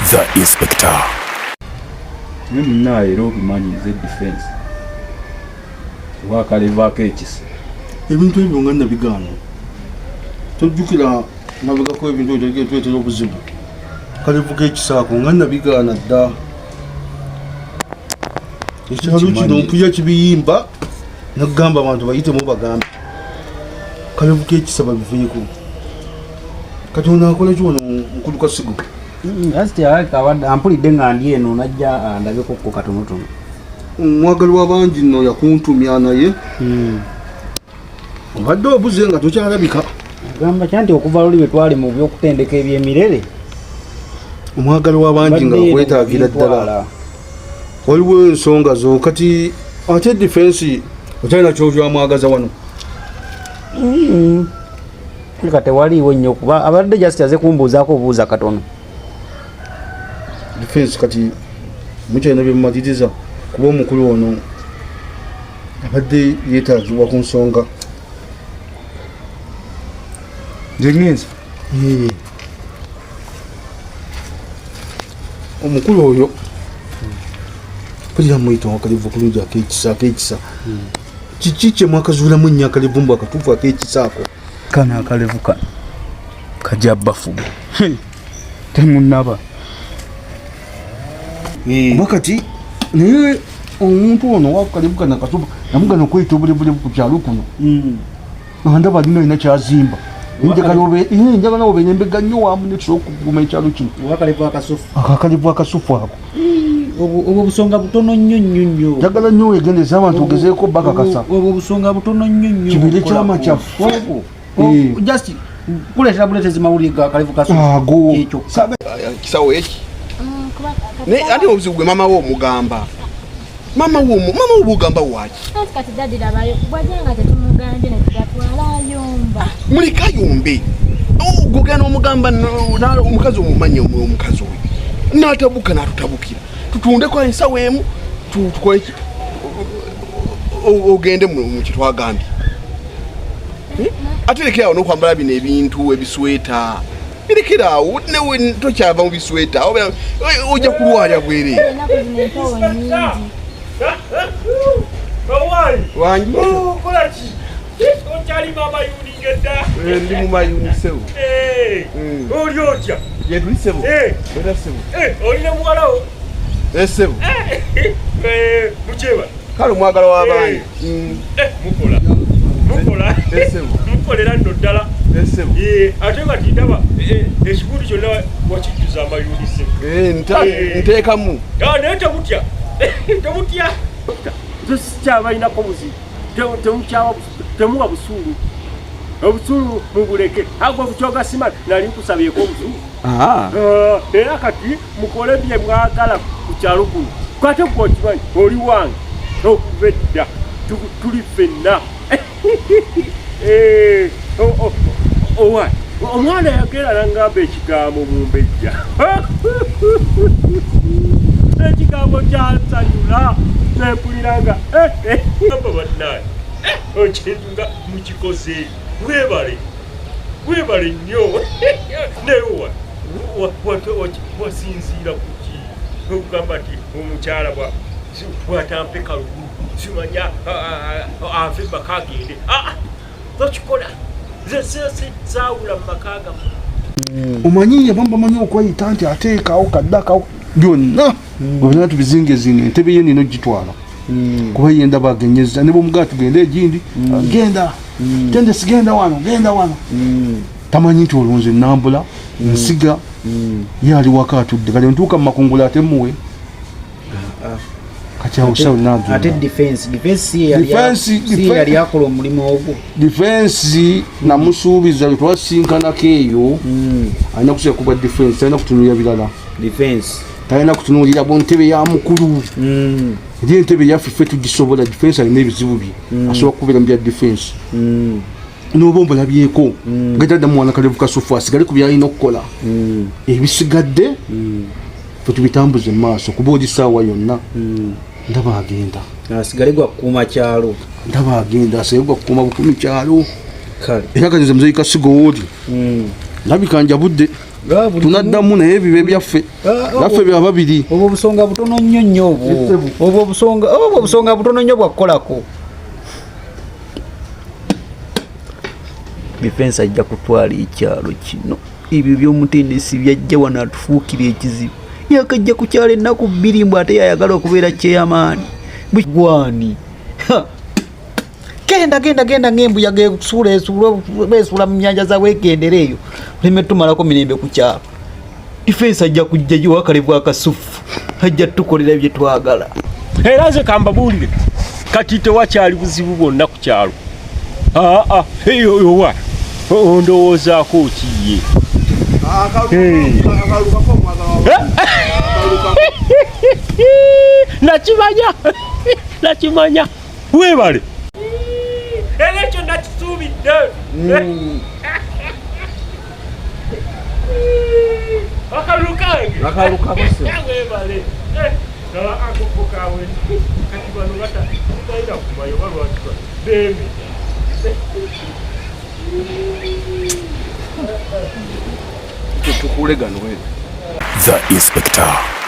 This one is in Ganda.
The Inspector. Naye munaaye era obimanyi nze defense wakalevaako ekisa. Ebintu ebyo nga nabigaana, tojjukira mabegako ebintu ebyo tuletera obuzibu. Kalevu k'ekisaako nga nabigaana dda. Ekyalo kino mpuya kibiyimba, nagamba abantu bayitemu bagambe kalevu k'ekisa babiveeko. Kati ono akola ki wano, mukulu Kasigo? Ampulidde nga ndi eno, najja andabeko ko katonotono. Omwagalwa bangi nno yakuntumya, naye obadde obuze nga tokyalabika. Agamba kya nti okuva luli bwe twali mu byokutendeka ebyemirere, Omwagalwa bangi nga mbadde eno akwetaagira ddala. bintwala. Waliwo ensonga zo. Kati ate Defense okyalina kyokyamwagaza wano? Kulika tewaliiwo nnyo, kuba abadde just aze kumbuuzaako obuuza katono. Defense kati mukyalina byemumaliriza, kuba omukulu ono abadde yeetaagibwa ku nsonga. Nze ngenza. Eh. Omukulu oyo mpulira muyita akalevu kulungi akekisa, akekisa kiki kyemwakazuulamu ennyo akalevu mbw akatuufu akekisa ako? Kano akalevu kano kajja bafuga temunaba. Kuba kati naye omuntu ono wakalevu kano akasufu namugana okweyita obulevulevu ku kyalo kuno, nga ndaba alina alina kyazimba. Njagala obeere embega nnyo wamu nekisobola okuguma ekyalo kino. Wakalevu akasufu? Akakalevu akasufu ako. Obwo obusonga butono nnyo nnyo nnyo. Njagala nnyo wegendeza abantu ogezeeko bakakasa. Obwo obusonga butono nnyo nnyo. Kibeere okukola kyama ku- kyaffe. Obwo. Eh. Just kuleetera buleetezi mawulire ga kalevu kasufu. Ago. Ekyo. Kisawo eki naye ate obuzibu gwe mama wo omugamba, mama wo bugamba waki? Anti kati daddy labayo, bwajja nga tetumugambye netugatwala ayomba. Muleka ayombe. Gogenda omugamba omukazi omumanyi, omukazi oyo natabuka natutabukira. Tutundeko ensawo emu, tukole ki? Ogende mu kitwagambye. Ate lekerawo n'okwambala bino ebintu ebisweta, birekeraawo. Newe tokyava mu bisweta, ojja kulwalya bwereere. Ennaku zino empewo nyingi. Owayi! Wangi. Okola ki? Okyali mamayuni ngedda? Ndi mu mayuni, sebo. Oli otya? Gyetuli, sebo. Era, sebo. Oli ne muwalawo? Sebo. Mukyeba. Kale omwagala w'abangi. Mukola. Mukola. Sebo. Mukolera nno ddala. Sebo. Ate kati ndaba ekibundi kyonna wakijjuza amayuni se. Nteekamu. Ah, naye temutya. Temutya. Nze sikyabalinako buzibu. Temukyawa, temuwa busuulu. Obusuulu mubuleke. Agwo bukyoga sima nali nkusabyeko obusuulu. Ah, era kati mukole bye mwagala ku kyalo kuno. Kate gwe okimanyi oli wange okuva edda, tuli ffenna. Eh, owa omwana yagera nangamba ekigambo mumbejja, ekigambo kyansanyula nempulira nga gamba bannaye, ekintu nga mukikoze, webale, webale nnyo. Naye wasinziira kuki okugamba nti omukyala bwatampe kalulu simanya ave maka agende? Ah, tokikola. Nze saawula mu maka gammwe. Omanyi abamu bamanyi okweyita nti ateekawo kaddakawo byonna byonna tubizingezinga. Entebe ye nina ogitwala, kuba ye ndaba agenyeza ne bwomugaa tugende egindi, genda tende sigenda wano, genda wano. Tamanyi nti olwo nze nambula nsiga, ye ali waka atudde. Kale ntuuka mu makungula ate muwe kati awo sawo. Ate defense si ye yali akola omulimu ogwo? Defense namusuubiza lwe twasinkanako eyo, alina kusiga kuba defense talina kutunuulira birala. Defense. Talina kutunuulira bu ntebe ya mukulu, eri entebe yaffe ffe tugisobola. Defense alina ebizibu bye, asobola kubeera mu bya defense noba omulabyeko nga taddamu wana kalevu kasufu, asigale ku byalina okukola, ebisigadde fe tubitambuze mu maaso, kuba oli saawa yonna ndaba agenda. Asigale gwa kukuuma kyalo. Ndaba agenda, asigale gwa kukuuma bukumi kyalo. Kale. Era kati nze muzeyi Kasigo wooli ndabika njabudde. Tunaddamu naye ebibe byaffe naffe bya babiri. Obwo obusonga butono nnyo nnyo obwo. Obwo obusonga obwo obusonga butono nnyo bwakukolako. Defense ajja kutwala ekyalo kino. Ebyo by'omutendesi byajja wano atufuukira ekizibu. Yakajja ku kyalo ennaku bbiri mbu ate yayagala okubeera chairman. Gwani? Genda genda genda ng'embuyaga esuula esuula beesuula mu nnyanja za weegendera eyo. Oleme tumalako mirembe ku kyalo. Defense ajja kujja giwa akalevu akasufu. Ajja tukolera bye twagala. Era nze kambabuulire kati tewakyali buzibu bwonna ku kyalo. Aa, owa ondowoozaako ki ye? Nakimanya, nakimanya, weebale. Era ekyo nakisuubidde. Akalulu kange. Weebale. Akoko kawe kati bano batalina kumanya oba lwaki beeme. Tukule gano. The Inspector.